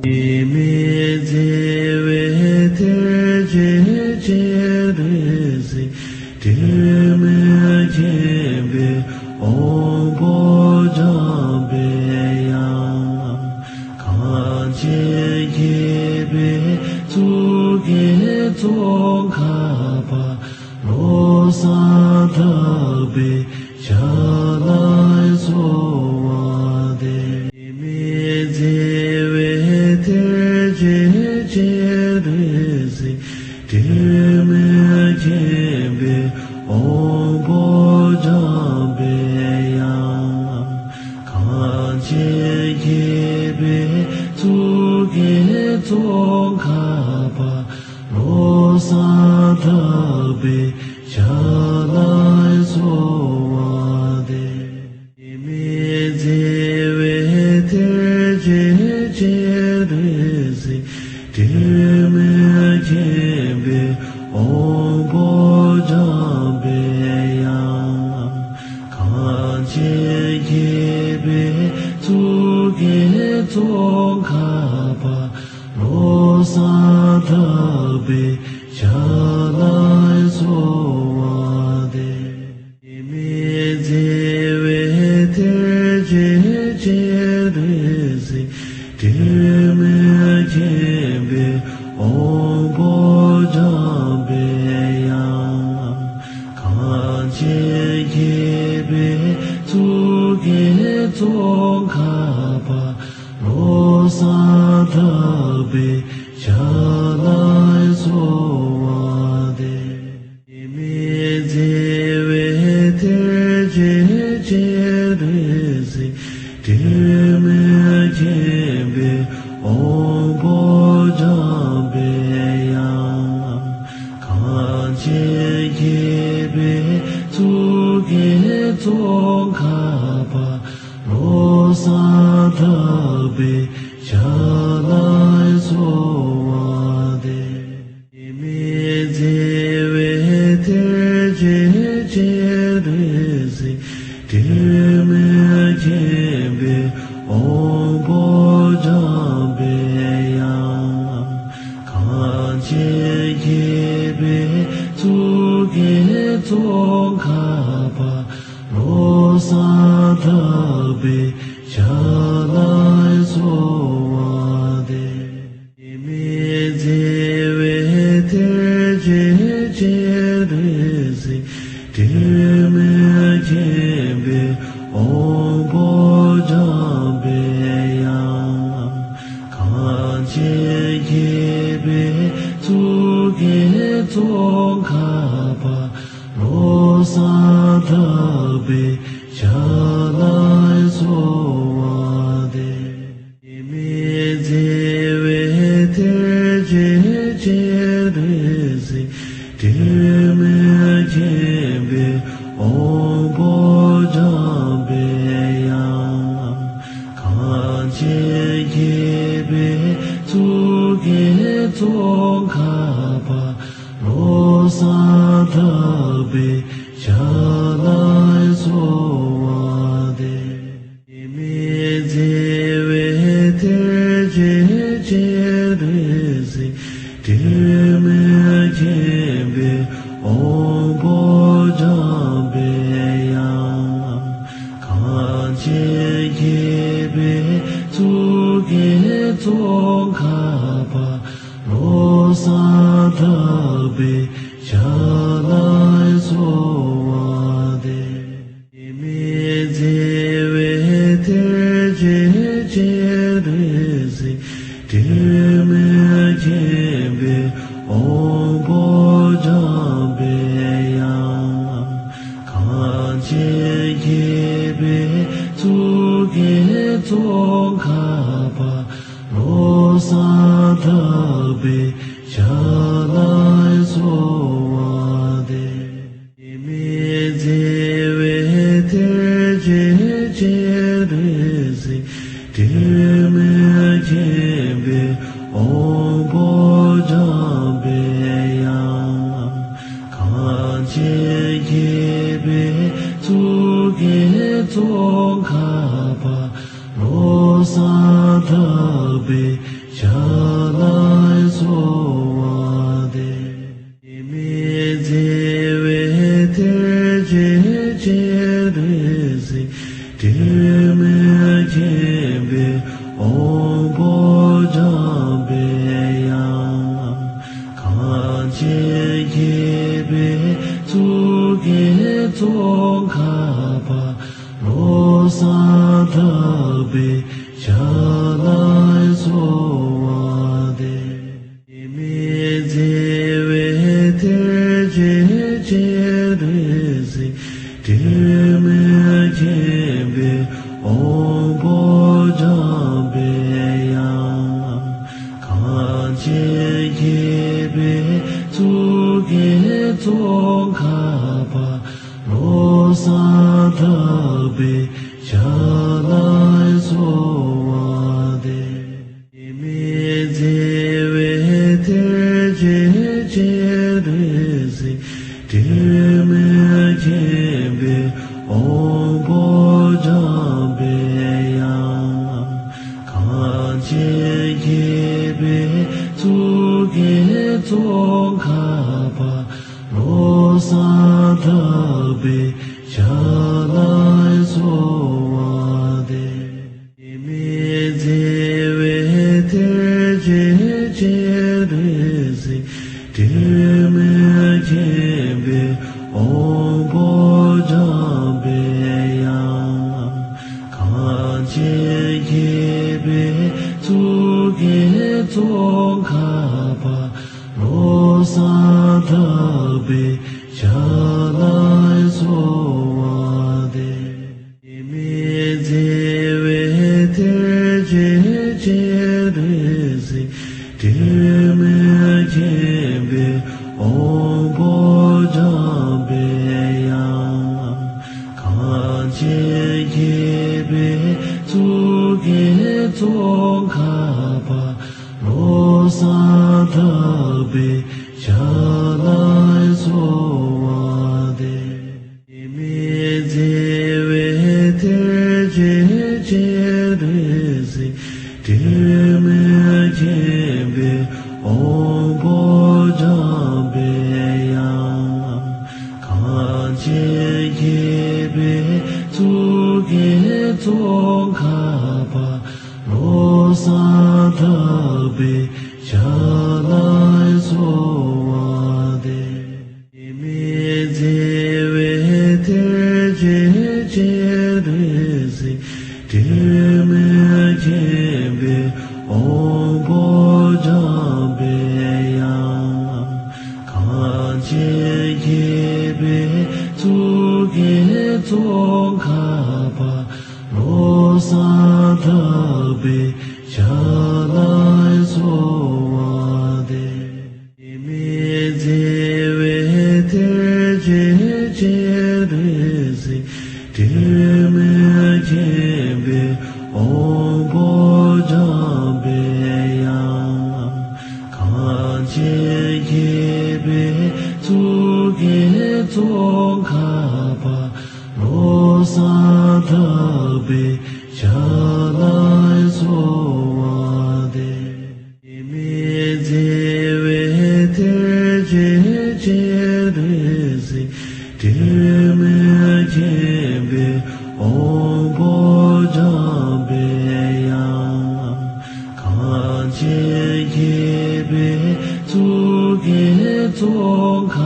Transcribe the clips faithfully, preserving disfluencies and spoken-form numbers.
ཉི་མའི་མཛེས་པས་ཐལ་བྱེད་སྤྱན་རས་གཟིགས། དྲི་མེད་མཁྱེན་པའི་དབང་པོ་འཇམ་པའི་དབྱངས། གངས་ཅན་སྐྱེས་པའི་གཙུག་རྒྱན་ཙོང་ཁ་པ། བློ་བཟང་གྲགས་པའི་ཞལ་ལ་གསོལ་བ་འདེབས། ཉི་མའི་མཛེས་པས་ཐལ་བྱེད་སྤྱན་རས་གཟིགས། དྲི་མེད་མཁྱེན་པའི་དབང་པོ་འཇམ་པའི་དབྱངས། གངས་ཅན་སྐྱེས་པའི་གཙུག་རྒྱན་ཙོང་ཁ་པ། བློ་བཟང་གྲགས་པའི་ཞལ་ལ་གསོལ་བ་འདེབས། ཉི་མའི་མཛེས་པས་ཐལ་བྱེད་སྤྱན་རས་གཟིགས། དྲི་མེད་མཁྱེན་པའི་དབང་པོ་འཇམ་པའི་དབྱངས། གངས་ཅན་སྐྱེས་པའི་གཙུག་རྒྱན་ཙོང་ཁ་པ། བློ་བཟང་གྲགས་པའི་ཞལ་ལ་གསོལ་བ་འདེབས། ཉི་མའི་མཛེས་པས་ཐལ་བྱེད་སྤྱན་རས་གཟིགས། དྲི་མེད་མཁྱེན་པའི་དབང་པོ་འཇམ་པའི་དབྱངས། གངས་ཅན་སྐྱེས་པའི་གཙུག་རྒྱན་ཙོང་ཁ་པ། བློ་བཟང་གྲགས་པའི་ཞལ་ལ་གསོལ་བ་འདེབས། ཉི་མའི་མཛེས་པས་ཐལ་བྱེད་སྤྱན་རས་གཟིགས། དྲི་མེད་མཁྱེན་པའི་དབང་པོ་འཇམ་པའི་དབྱངས། གངས་ཅན་སྐྱེས་པའི་གཙུག་རྒྱན་ཙོང་ཁ་པ། བློ་བཟང་གྲགས་པའི་ཞལ་ལ་གསོལ་བ་འདེབས། ཉི་མའི་མཛེས་པས་ཐལ་བྱེད་སྤྱན་རས་གཟིགས། དྲི་མེད་མཁྱེན་པའི་དབང་པོ་འཇམ་པའི་དབྱངས། གངས་ཅན་སྐྱེས་པའི་གཙུག་རྒྱན་ཙོང་ཁ་པ། བློ་བཟང་གྲགས་པའི་ཞལ་ལ་གསོལ་བ་འདེབས། ཉི་མའི་མཛེས་པས་ཐལ་བྱེད་སྤྱན་རས་གཟིགས། དྲི་མེད་མཁྱེན་པའི་དབང་པོ་འཇམ་པའི་དབྱངས། གངས་ཅན་སྐྱེས་པའི་གཙུག་རྒྱན་ཙོང་ཁ་པ། བློ་བཟང་གྲགས་པའི་ཞལ་ལ་གསོལ་བ་འདེབས། ཉི་མའི་མཛེས་པས་ཐལ་བྱེད་སྤྱན་རས་གཟིགས། དྲི་མེད་མཁྱེན་པའི་དབང་པོ་འཇམ་པའི་དབྱངས། གངས་ཅན་སྐྱེས་པའི་གཙུག་རྒྱན་ཙོང་ཁ་པ། བློ་བཟང་གྲགས་པའི་ཞལ་ལ་གསོལ་བ་འདེབས། ཉི་མའི་མཛེས་པས་ཐལ་བྱེད་སྤྱན་རས་གཟིགས། དྲི་མེད་མཁྱེན་པའི་དབང་པོ་འཇམ་པའི་དབྱངས། གངས་ཅན་སྐྱེས་པའི་གཙུག་རྒྱན་ཙོང་ཁ་པ། བློ་བཟང་གྲགས་པའི་ཞལ་ལ་གསོལ་བ་འདེབས། ཉི་མའི་མཛེས་པས་ཐལ་བྱེད་སྤྱན་རས་གཟིགས། དྲི་མེད་མཁྱེན་པའི་དབང་པོ་འཇམ་པའི་དབྱངས། གངས་ཅན་སྐྱེས་པའི་གཙུག་རྒྱན་ཙོང་ཁ་པ། བློ་བཟང་གྲགས་པའི་ཞལ་ལ་གསོལ་བ་འདེབས། ཉི་མའི་མཛེས་པས་ཐལ་བྱེད་སྤྱན་རས་གཟིགས། དྲི་མེད་མཁྱེན་པའི་དབང་པོ་འཇམ་པའི་དབྱངས། གངས་ཅན་སྐྱེས་པའི་གཙུག་རྒྱན་ཙོང་ཁ་པ། བློ་བཟང་གྲགས་པའི་ཞལ་ ལ་གསོལ་བ་འདེབས། དྲི་མེད་བརྩེ་བའི་ཐེག་ཆེན་སྤྱན་རས་གཟིགས། དྲི་མེད་མཁྱེན་པའི་དབང་པོ་འཇམ་པའི་དབྱངས། གངས་ཅན་སྐྱེས་བུའི་གཙུག་གི་ཙོང་ཁ་པ། བློ་བཟང་གྲགས་པའི་ཞབས་ལ་གསོལ་བ་འདེབས། དྲི་མེད་བརྩེ་བའི་ཐེག་ཆེན་སྤྱན་རས་གཟིགས། དྲི་མེད་མཁྱེན་པའི་དབང་པོ་འཇམ་པའི་དབྱངས། གངས་ཅན་སྐྱེས་བུའི་གཙུག་གི་ཙོང་ཁ་པ། བློ་བཟང་གྲགས་པའི་ཞབས་ལ་གསོལ་བ་འདེབས། དྲི་མེད་བརྩེ་བའི་ཐེག་ཆེན་སྤྱན་རས་གཟིགས། དྲི་མེད་མཁྱེན་པའི་དབང་པོ་འཇམ་པའི་དབྱངས། གངས་ཅན་སྐྱེས་བུའི་གཙུག་གི་ཙོང་ཁ་པ། བློ་བཟང་གྲགས་པའི་ཞབས་ལ་གསོལ་བ་འདེབས། དྲི་མེད་བརྩེ་བའི་ཐེག་ཆེན་སྤྱན་རས་གཟིགས། དྲི་མེད་མཁྱེན་པའི་དབང་པོ་འཇམ་པའི་དབྱངས། གངས་ཅན་སྐྱེས་བུའི་གཙུག་གི་ཙོང་ཁ་པ། བློ་བཟང་གྲགས་པའི་ཞབས་ལ་གསོལ་བ་འདེབས། དྲི་མེད་བརྩེ་བའི་ཐེག་ཆེན་སྤྱན་རས་གཟིགས། དྲི་མེད་མཁྱེན་པའི་དབང་པོ་འཇམ་པའི་དབྱངས། གངས་ཅན་སྐྱེས་བུའི་གཙུག་གི་ཙོང་ཁ་པ། བློ་བཟང་གྲགས་པའི་ཞབས་ལ་གསོལ་བ་འདེབས། དྲི་མེད་བརྩེ་བའི་ཐེག་ཆེན་སྤྱན་རས་གཟིགས། དྲི་མེད་མཁྱེན་པའི་དབང་པོ་འཇམ་པའི་དབྱངས། གངས་ཅན་སྐྱེས་བུའི་གཙུག་གི་ཙོང་ཁ་པ། བློ་བཟང་གྲགས་པའི་ཞབས་ལ་གསོལ་བ་འདེབས། དྲི་མེད་བརྩེ་བའི་ཐེག་ཆེན་སྤྱན་རས་གཟིགས། དྲི་མེད་མཁྱེན་པའི་དབང་པོ་འཇམ་པའི་དབྱངས། གངས་ཅན་སྐྱེས་བུའི་གཙུག་གི་ཙོང་ཁ་པ། བློ་བཟང་གྲགས་པའི་ཞབས་ལ་གསོལ་བ་འདེབས། དྲི་མེད་བརྩེ་བའི་ཐེག་ཆེན་སྤྱན་རས་གཟིགས། དྲི་མེད་མཁྱེན་པའི་དབང་པོ་འཇམ་པའི་དབྱངས། གངས་ཅན་སྐྱེས་བུའི་གཙུག་གི་ཙོང་ཁ་པ། བློ་བཟང་གྲགས་པའི་ཞབས་ལ་གསོལ་བ་འདེབས། དྲི་མེད་བརྩེ་བའི་ཐེག་ཆེན་སྤྱན་རས་གཟིགས། དྲི་མེད་མཁྱེན་པའི་དབང་པོ་འཇམ་པའི་དབྱངས། གངས་ཅན་སྐྱེས་བུའི་གཙུག་གི་ཙོང་ཁ་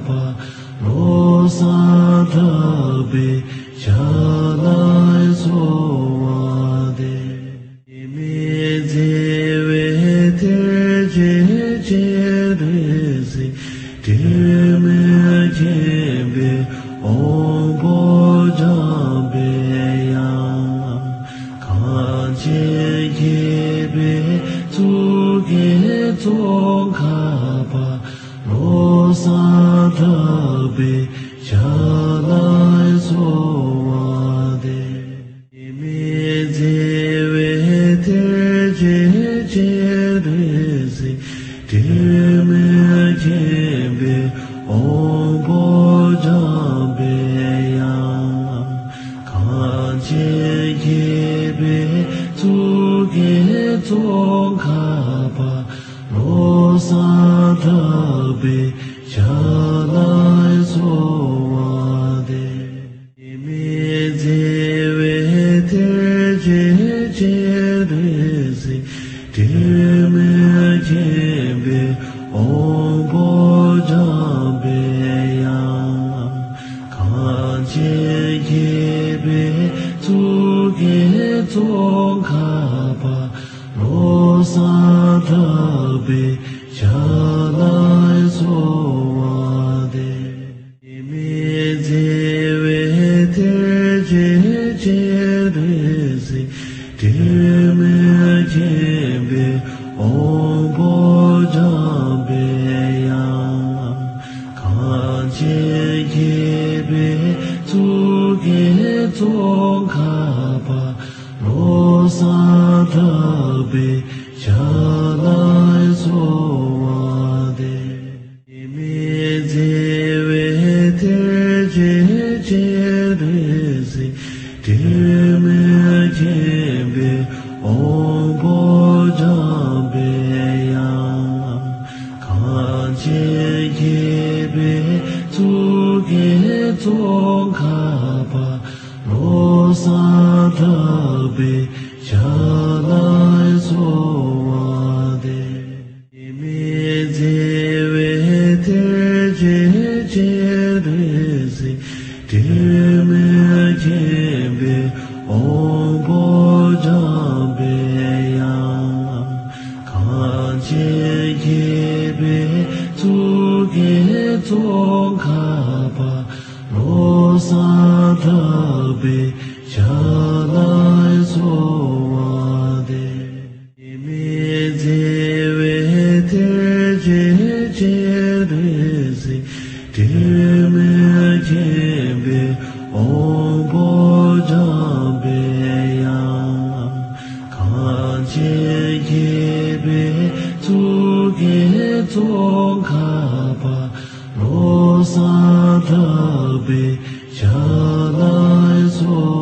པ། བློ་བཟང་གྲགས་པའི་ཞབས་ལ་གསོལ་བ་འདེབས། དྲི་མེད་བརྩེ་བའི་ཐེག་ཆེན་སྤྱན་རས་གཟིགས། དྲི་མེད་མཁྱེན་པའི་དབང་པོ་འཇམ་པའི་དབྱངས། གངས་ཅན་སྐྱེས་བུའི་གཙུག་གི་ཙོང་ཁ་པ། བློ་བཟང་གྲགས་པའི་ཞབས་ལ་གསོལ་བ་འདེབས། དྲི་མེད་བརྩེ་བའི་ཐེག་ཆེན་སྤྱན་རས་གཟིགས། དྲི་མེད་མཁྱེན་པའི་དབང་པོ་འཇམ་པའི་དབྱངས། གངས་ཅན་སྐྱེས་བུའི་གཙུག་གི་ཙོང་ཁ་ གསོལ་བ་འདེབས། དྲི་མེད་མཛེས་པའི་ཐེག་ཆེན་སྤྱན་རས་གཟིགས། དྲི་མེད་མཁྱེན་པའི་དབང་པོ་འཇམ་པའི་དབྱངས། གངས་ཅན་མཁྱེན་པའི་གཙུག་གི་ཙོང་ཁ་པ། བློ་བཟང་གྲགས་པའི་ཞབས་ལ་གསོལ་བ་འདེབས། དྲི་མེད་མཛེས་པའི་ཐེག་ཆེན་སྤྱན་རས་གཟིགས། དྲི་མེད་མཁྱེན་པའི་དབང་པོ་འཇམ་པའི་དབྱངས། གངས་ཅན་མཁྱེན་པའི་གཙུག་གི་ཙོང་ཁ་པ། བློ་བཟང་གྲགས་པའི་ཞབས་ལ་གསོལ་བ་འདེབས། དྲི་མེད་མཛེས་པའི་ཐེག་ཆེན་སྤྱན་རས་གཟིགས། དྲི་མེད་མཁྱེན་པའི་དབང་པོ་འཇམ་པའི་དབྱངས། གངས་ཅན་མཁྱེན་པའི་གཙུག་གི་ཙོང་ཁ་པ། བློ་བཟང་གྲགས་པའི་ཞབས་ལ་གསོལ་བ་འདེབས། དྲི་མེད་མཛེས་པའི་ཐེག་ཆེན་སྤྱན་རས་གཟིགས། དྲི་མེད་མཁྱེན་པའི་དབང་པོ་འཇམ་པའི་དབྱངས། གངས་ཅན་མཁྱེན་པའི་གཙུག་གི་ཙོང་ཁ་པ། བློ་བཟང་གྲགས་པའི་ཞབས་ལ་གསོལ་བ་འདེབས། དྲི་མེད་མཛེས་པའི་ཐེག་ཆེན་སྤྱན་རས་གཟིགས། དྲི་མེད་མཁྱེན་པའི་དབང་པོ་འཇམ་པའི་དབྱངས། གངས་ཅན་མཁྱེན་པའི་གཙུག་གི་ཙོང་ཁ་པ། བློ་བཟང་གྲགས་པའི་ཞབས་ལ་གསོལ།